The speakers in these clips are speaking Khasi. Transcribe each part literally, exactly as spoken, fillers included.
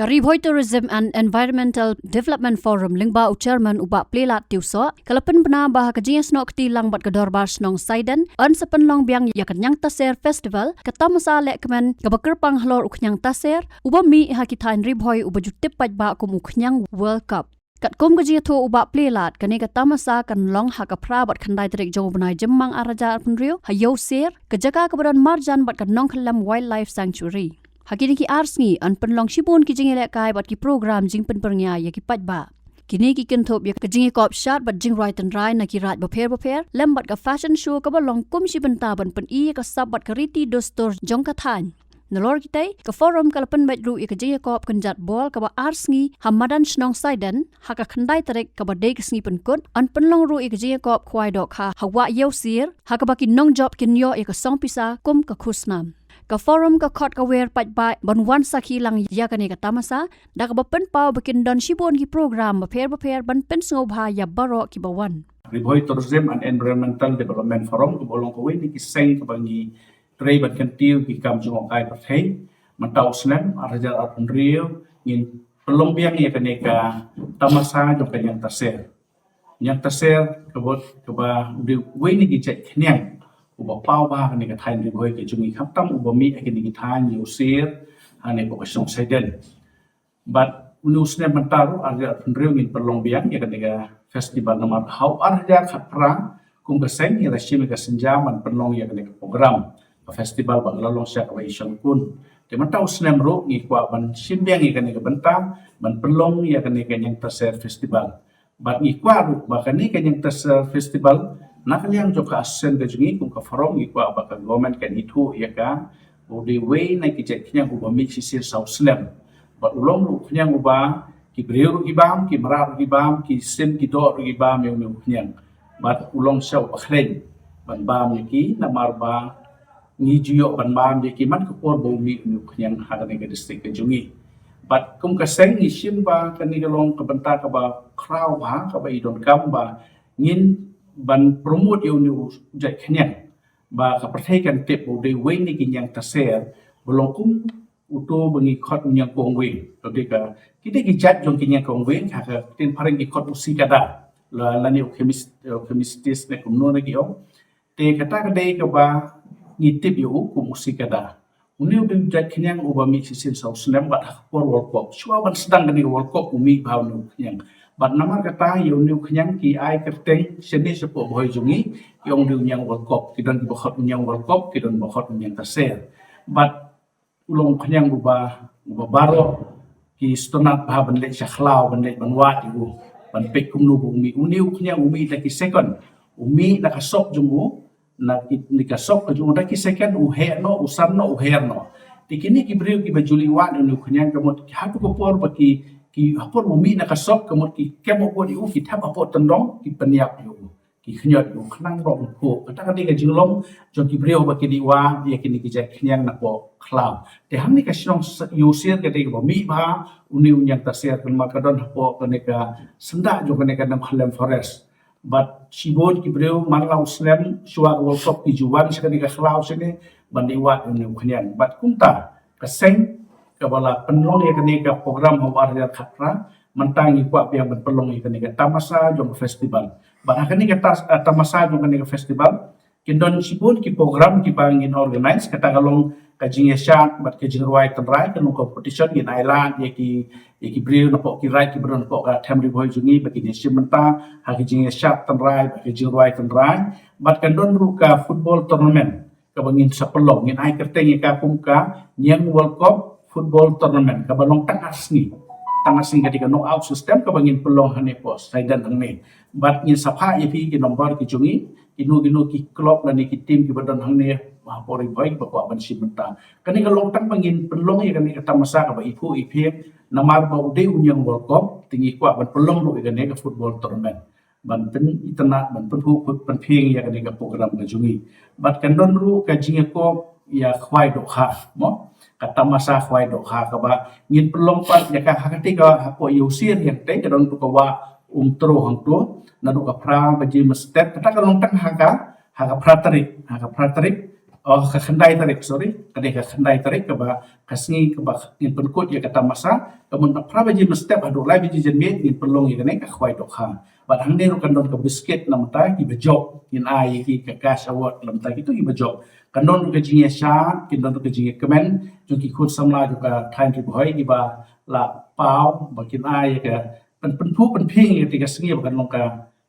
Ri Bhoi Tourism and Environmental Development Forum lyngba u Chairman u Bah Plielad Tiewsoh, ka la pynbna ba ha ka jingïasnoh kti lang bad ka Dorbar Shnong Saiden, yn sa pynlong biang ïa ka Ñiangtaser Festival, ka tamasa lehkmen kaba kyrpang halor u khñiang taser uba mih ha ki thaiñ Ri Bhoi uba ju tip paidbah kum u khñiang World Cup. Katkum ka jingïathuh u Bah Plielad, kane ka tamasa kan long ha ka phra bad khyndai tarik jong u bnai Jymmang ar hajar arphew hynriew ha Ïewsier, ka jaka kaba don marjan bad ka Nongkhyllem Wildlife Sanctuary. Ha kine ki ar sngi yn pynlong shibun ki jingïalehkai bad ki program jingpynpyrngia ïa ki paidbah. Kine ki kynthup ïa ka jingïakop shad bad jingrwai tynrai na ki raid bapher bapher, lem bad ka fashion show kaba long kum shi bynta ban pyni ïa ka sap bad ka riti dustur jong ka thaiñ. Nalor kitei, ka forum ka la pynbeit ruh ïa ka jingïakop kynjat bol kaba ar sngi ha madan Shnong Saiden, ha ka khyndai tarik kaba dei ka sngi pynkut, yn pynlong ruh ïa ka jingïakop khwai dohkha ha Wah Ïewsier, ha kaba ki nongjop kin ïoh ïa ka song pisa kum ka khusnam. Ka forum ka khot ka wer paidbah ban wan sakhi lang ïa kane ka tamasa, da kaba pynpaw ba kin don shibun ki program bapher bapher ban pynsngewbha ïa baroh kiba wan. Ri Bhoi Tourism and Environmental Development Forum kaba long kawei na ki seng kaba ngi trei ban kyntiew ki kam jngohkai pyrthei. Mynta u snem ar hajar arphew hynriew ngin pynlong biang ïa kane ka tamasa jong ka Ñiangtaser. Ñiangtaser kaba, kaba u dei uwei na ki jait khñiang uba paw bha ha kane ka thaiñ Ri Bhoi ka jong ngi, khamtam uba mih ha kine ki thaiñ Ïewsier, ha kane ka Shnong Saiden. Bad une u snem mynta ruh ar hajar arphew hynriew ngin pynlong biang ïa kane ka festival, namar ha u ar hajar khatphra kum ka seng ngi la shim ïa ka sienjam ban pynlong ïa kane ka program, ka festival ba ka la long sha kaba i shongkun. Te mynta u snem ruh ngi kwah ban shim biang ïa kane ka bynta ban pynlong ïa kane ka Ñiangtaser Festival. Bad ngi kwah ruh ba kane ka Ñiangtaser Festival, na ka liang jong ka association ka jong ngi kum ka forum, ngi kwah ba ka government kan ithuh ïa ka, u dei uwei na ki jait khñiang uba mih shisien saw snem. Bad u long ruh u khñiang uba ki briew ruh ki bam, ki mrad ruh ki bam, ki sim ki doh ruh ki bam ïa une u khñiang. Bad u long shisha uba khleiñ ban bam ïa ki, namar ba ngi ju ïoh ban bam ïa ki man ka por ba u mih une u khñiang ha kane ka district ka jong ngi. Bad kum ka seng ngi shim ba kane ka long ka bynta kaba khraw bha, kaba i donkam ba ngin ban promote ïa une u jait khñiang, ba ka pyrthei kan tip ba u dei uwei na ki Ñiangtaser, ba long kum uto ba ngi khot u Ñiangkongwei. Te dei ka, ki dei ki jait jong ki Ñiangkongwei, ha ka ktien phareng ki khot u cicada, la, lane u chemis-, u chemistris ne kumno ne ki ong. Te kata ka dei kaba ngi tip ïa u kum u cicada. Une u dei u jait khñiang uba mih shisien saw snem bad ha ka por World Cup, shuwa ban sdang kane ka World Cup u mih bha une u khñiang. Bad namar kata ïa une u khñiang ki ai kyrteng shane shapoh Bhoi jong ngi, ki ong u dei u Ñiang World Cup, ki don kiba khot u Ñiang World Cup, ki don ba khot u Ñiangtaser. Bad u long u khñiang uba, uba baroh ki sngewtynnat bha ban leit sha khlaw, ban leit ban wad ïa u, ban peit kumno ba u mih. Une u khñiang u mih da ki second, u mih da ka sop jong u, na ki, na ka sop ka jong u da ki second u heh noh, u san noh, u her noh. Te kine ki briew kiba ju leit wad ïa une u khñiang, ka mut ha tu ka por ba ki, ki ha por u mih na ka sop, ka mut ki kem hapoh ïa u, ki thep hapoh tyndong, ki pynïap ïa u, ki khñiot ïa u khnang ba um phuh. Kata ka dei ka jinglong jong ki briew ba ki leit wad ïa kine ki jait khñiang napoh khlaw. Te hangne ka shnong Ïewsier ka dei kaba mih bha une u Ñiangtaser, namar ka don hapoh kane ka syndah jong kane ka Nongkhyllem Forest. Bad shibun ki briew man la u snem shuwa ka World Cup ki ju wan sha kane ka khlaw shane ban leit wad ïa une u khñiang. Bad kumta ka seng kaba la pynlong ïa kane ka program ha u ar hajar khatphra, mynta ngi kwah biang ban pynlong ïa kane ka tamasa jong ka festival. Bad ha kane ka tas-, eh, tamasa jong kane ka festival, kin don shibun ki program kiba ngin organize, kata ka long ka jingïashad bad ka jingrwai tynrai, ka long competition, ngin ailad ïa ki, ïa ki briew napoh ki raid kiba don napoh ka them Ri Bhoi jong ngi ba kin ïashim bynta ha ka jingïashad tynrai bad ka jingrwai tynrai. Bad kan don ruh ka football tournament kaba ngin sa pynlong, ngin ai kyrteng ïa ka kum ka Ñiang World Cup Football Tournament, kaba long tang ar sngi. Tang ar sngi, ka dei ka knockout system kaba ngin pynlong hangne hapoh Saiden hangne. Bad ngin sa phah ïa phi ki number ki jong ngi, kino kino ki club lane ki team kiba don hangne hapoh Ri Bhoi ba kwah ban shim bynta. Kane ka long tang ba ngin pynlong ïa kane ka tamasa kaba iphuh iphieng, namar ba u dei u Ñiang World Cup, te ngi kwah ban pynlong ruh ïa kane ka football tournament ban pynitynnad, ban pynphuh pynphieng ïa kane ka program ka jong ngi. Bad kan don ruh ka jingïakop ïa khwai dohkha, mo? Ka tamasa khwai dohkha kaba ngin pynlong pat ïa ka ha katei ka, hapoh Ïewsier ïa katei, ka don ruh ka Wah Umtro hangto, naduh ka phra baje mynstep, kata ka long tang ha ka, ha ka phra tarik, ha ka phra tarik Oh, ka khyndai tarik, sorry. Ka dei ka khyndai tarik kaba, ka sngi kaba ngin pynkut ïa ka tamasa, ka mut na phra baje mynstep haduh lai baje janmiet ngin pynlong ïa kane ka khwai dohkha. Bad hangne ruh kan don ka biscuit namar ki ba jop, ngin ai ïa ki ka cash award namar kito ki ba jop. Kan don ruh ka jingïashad, kan don ruh ka jingïakmen jong ki khun samla jong ka thaiñ Ri Bhoi kiba la paw, ba kin ai ïa ka pyn-, pynphuh pynphieng ïa kata ka sngi ba kan long ka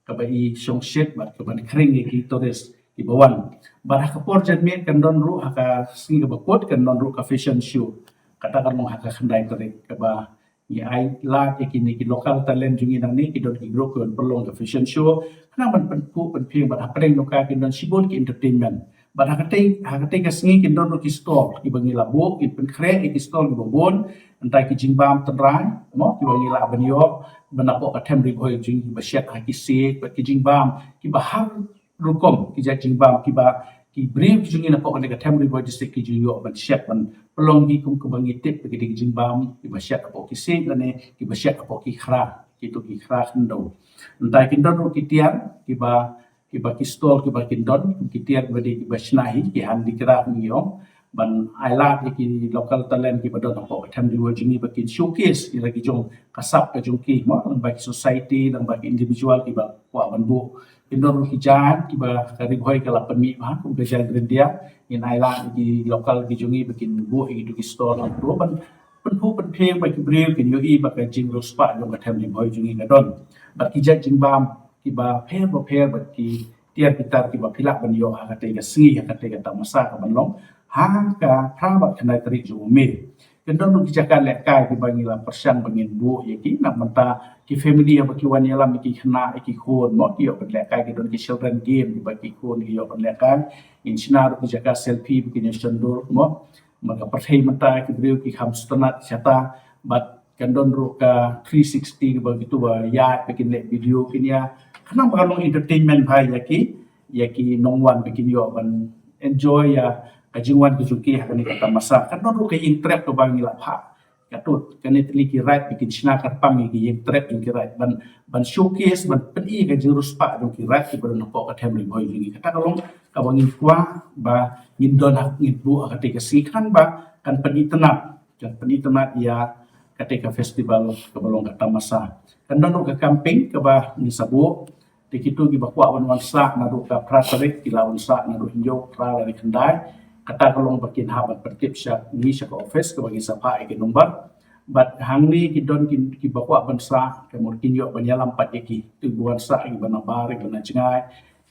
kaba i shongshit bad kaban khring ïa ki tourist kiba wan. Bad ha ka por janmiet kan don ruh ha ka sngi kaba kut kan don ruh ka fashion show. Kata kan long ha ka khyndai tarik kaba ngi ai lad ïa kine ki local talent jong ngi nangne, ki don ki group kiban pynlong ka fashion show. Khnang ban pynphuh pynphieng bad hapdeng jong ka kin don shibun ki entertainment. Bad ha katei, ha katei ka sngi kin don ruh ki stall kiba ngi la buh, kin pynkhreh ïa ki stall kiba bun, mynta ki jingbam tynrai, mo, kiba ngi lah ban ïoh, ban napoh ka them Ri Bhoi jong ngi ba shet ha ki siej, bad ki jingbam kiba har rukom, ki jait jingbam kiba ki briew ki jong ngi napoh kane ka them Ri Bhoi District ki ju ïoh ban shet, ban pynlong ki kum kiba ngi tip ba ki dei ki jingbam kiba shet hapoh ki siej lane kiba shet hapoh ki khra, kito ki khra khyndew. Mynta kin don ruh ki tiar kiba, kiba ki stall kiba kin don, ki tiar kiba dei kiba shna hi, ki handicraft ngi ong, ban ai lad ïa ki local talent kiba don hapoh ka them Ri Bhoi jong ngi ba kin showcase ïa la ki jong ka sap ka jong ki, mo, lyngba ki society, lyngba ki individual kiba kwah ban buh. Kin don ruh ki jaiñ kiba ka Ri Bhoi ka la pynmih bha, kum ka jaiñ ryndia, ngin ai lad ïa ki local ki jong ngi ba kin buh ïa kito ki stall hangto ban pynphuh pynphieng ba ki briew kin ïohi ba ka jingriewspah jong ka them Ri Bhoi jong ngi ka don. Bad ki jait jingbam kiba pher ba pher bad ki tiar ki tar kiba phi lah ban ïoh ha katei ka sngi, ha katei ka tamasa kaban long ha ka phra bad khyndai tarik jong u May. Kan don ruh ki jaka lehkai kiba ngi la pyrshang ba ngin buh ïa ki, namar mynta ki family haba ki wan ïalam ïa ki khynnah ïa ki khun, mo, ki ïoh ban lehkai, ki don ki children game kiba ki khun ki ïoh ban lehkai. Ngin shna ruh ki jaka selfie ba kin ïa shon dur, mo. Namar ka pyrthei mynta ki briew ki kham sngewtynnat shata, bad kan don ruh ka three sixty kiba kito ba ïaid ba kin leh video kin ïa. Khnang ba kan long entertainment bha ïa ki, ïa ki nongwan ba kin ïoh ban enjoy ïa ka jingwan ka jong ki ha kane ka tamasa. Kan don ruh ka ïing trep kaba ngi la phah. Katto katne tylli ki raid ba kin shna kyrpang ïa ki ïing trep jong ki raid ban, ban showcase, ban pyni ka jingriewspah jong ki raid kiba don hapoh ka them Ri Bhoi jong ngi. Kata ka long kaba ngi kwah ba ngin don ha, ngin buh ha katei ka sngi khnang ba kan pynitynnad, kan pynitynnad ïa katei ka festival kaba long ka tamasa. Kan don ruh ka camping kaba ngi sa buh, te kito kiba kwah ban wan sah naduh ka phra tarik ki lah wan sah naduh hynñiew, phra lane khyndai. Kata ka long ba kin hap ban pyntip sha ngi, sha ka office kaba ngi sa phah ïa ki number. Bad hangne ki don ki, kiba kwah ban sah, ka mut kin ïoh ban ïalam pat ïa ki. Kito kiba wan sah, kiba na bar, kiba na jngai,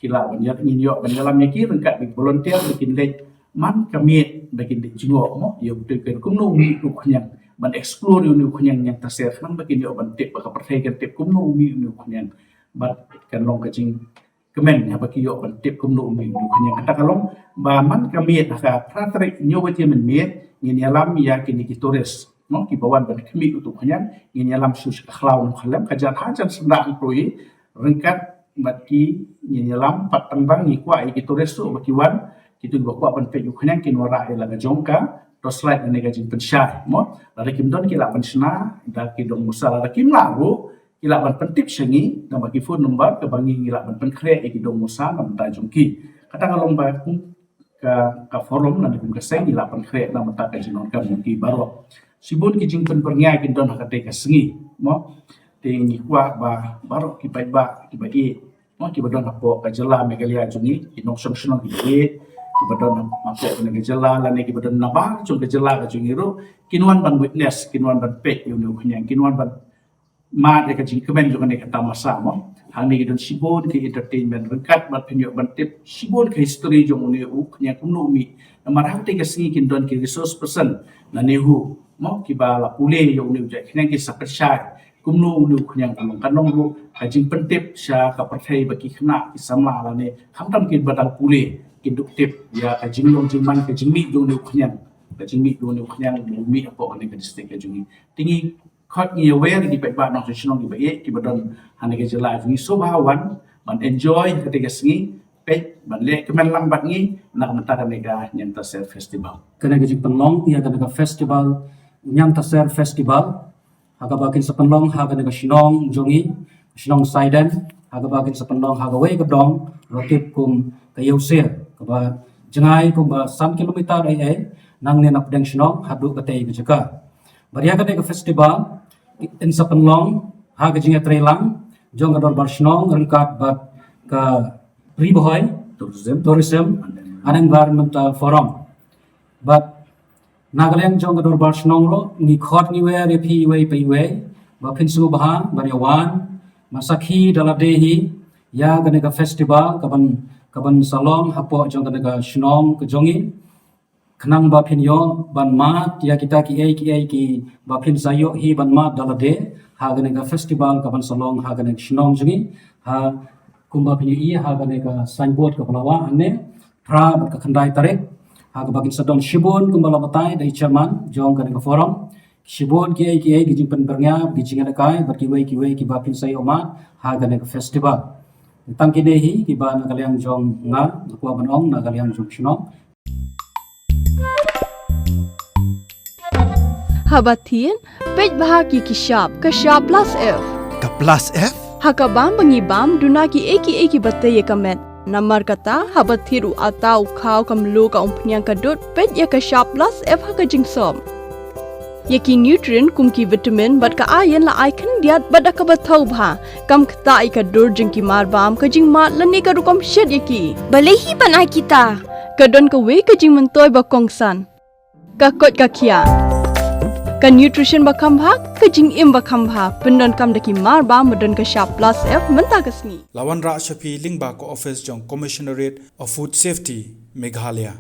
ki lah ban ïa, ngin ïoh ban ïalam ïa ki ryngkat bad volunteer ba kin leit man ka miet ba kin leit jngoh, mo, ïa uto u khñiang, kumno u mih uto u khñiang, ban explore ïa une u khñiang Ñiangtaser, khnang ba kin ïoh ban tip, ba ka pyrthei kan tip kumno u mih une u khñiang. Bad kan long ka jingkmen haba ki ïoh ban tip kumno u mih une u khñiang. Kata ka long ba man ka miet ha ka phra tarik, hynñiew baje mynmiet, ngin ïalam ïa kine ki tourist, mo, kiba wan ban khmih uto u khñiang, ngin ïalam shuh sha ka khlaw Nongkhyllem, ka jan ha jan Syndah Hynkroi, ryngkat bad ki, ngin ïalam pat tang ba ngi kwah ïa ki tourist ruh ba ki wan, kito kiba kwah ban peit u khñiang kin wanrah ïa la ka jong ka torchlight lane ka jingpynshai, mo. Lada kim don ki lah ban shna da ki dong musa, lada kim lah ruh ki lah ban pyntip sha ngi da ba ki phone number kaba ngi, ngi lah ban pynkhreh ïa ki dong musa na bynta jong ki. Kata ka long ba kum ka, ka forum lane kum ka seng ngi lah pynkhreh na bynta ka jingdonkam jong ki baroh. Shibun ki jingpynbyrngia kin don ha katei ka sngi, mo. Te ngi kwah ba baroh ki paidbah kiba ïeit, mo, kiba don hapoh ka jylla Meghalaya jong ngi, ki nongshong shnong kiba ïeit, kiba don hapoh kane ka jylla lane kiba don nabar jong ka jylla ka jong ngi ruh, kin wan ban witness, kin wan ban peit ïa une u khñiang, kin wan ban mad ïa ka jingkmen jong kane ka tamasa, mo. Hangne ki don shibun ki entertainment ryngkat bad phin ïoh ban tip shibun ka history jong une u khñiang kumno u mih. Namar ha katei ka sngi kin don ki resource person na NEHU, mo, kiba la pule ïa une u jait khñiang, ki sa pynshai kumno une u khñiang u long. Kan long ruh ka jingpyntip sha ka pyrthei ba ki khynnah ki samla lane khamtam kiba dang pule kin dup tip ïa ka jinglong jingman, ka jingmih jong une u khñiang, ka jingmih jong une u khñiang u mih hapoh kane ka district ka jong ngi. Te ngi khot, ngi ïawer ïa ki paidbah nongshong shnong kiba ïeit kiba don ha kane ka jylla jong ngi, sngewbha wan ban enjoy ha katei ka sngi, peit, ban leh kmen lang bad ngi na ka bynta kane ka Ñiangtaser Festival. Kane ka jingpynlong ïa kane ka festival, Ñiangtaser Festival, ha kaba kin sa pynlong ha kane ka shnong jong ngi, shnong Saiden, ha kaba kin sa pynlong ha kawei ka dong ba tip kum ka Ïewsir, kaba jngai kumba san kilometer ei ei nangne na pdeng shnong haduh katei ka jaka. Bad ïa kane ka festival in sa pynlong ha ka jingïatreilang jong ka dorbar shnong ryngkat bad ka Ri Bhoi Tourism and Environmental Forum. Bad na ka liang jong ka dorbar shnong ruh ngi khot ngi wer ïa phi iwei pa iwei ba phin sngewbha ban ïa wan ban sakhi da lade hi ïa kane ka festival kaban kaban sa long hapoh jong kane ka shnong ka jong ngi, khnang ba phin ïoh ban mad ïa kita kiei kiei kiba phin sa ïoh hi ban mad da lade ha kane ka festival kaban sa long ha kane ka shnong jong ngi. Ha kumba phin ïohi ha kane ka signboard kaba la wah hangne, phra bad ka khyndai tarik, ha kaba kin sa don shibun kumba la batai da i chairman jong kane ka forum, shibun kiei kiei ki jingpynbyrngia, ki jingïalehkai bad kiwei kiwei kiba phin sa ïoh mad ha kane ka festival. Tang kine hi kiba na ka liang jong nga, nga kwah ban ong na ka liang jong shnong. Haba thied, peit bha ki ki shap, ka shap plus F. Ka plus F? Ha ka bam ba ngi bam, duna kiei kiei kiba tei ïa ka met. Namar kata, haba thied u atta, u khaw, ka mluh, ka umphniang, ka dud, peit ïa ka shap plus F ha ka jingsop. Ïa ki nutrient kum ki vitamin bad ka iron la ai khyndiat bad da kaba thaw bha. Kam ktah ïa ka dur jong ki marbam, ka jingmad lane ka rukom shet ïa ki. Balei hi ban ai kita? Ka don kawei ka jingmyntoi ba kongsan. Ka koit ka khiah. Ka nutrition ba kham bha, ka jingim ba kham bha. Pyndonkam da ki marbam ba don ka shap plus F mynta ka sngi. La wanrah sha phi lyngba ka office jong Commissionerate of Food Safety, Meghalaya.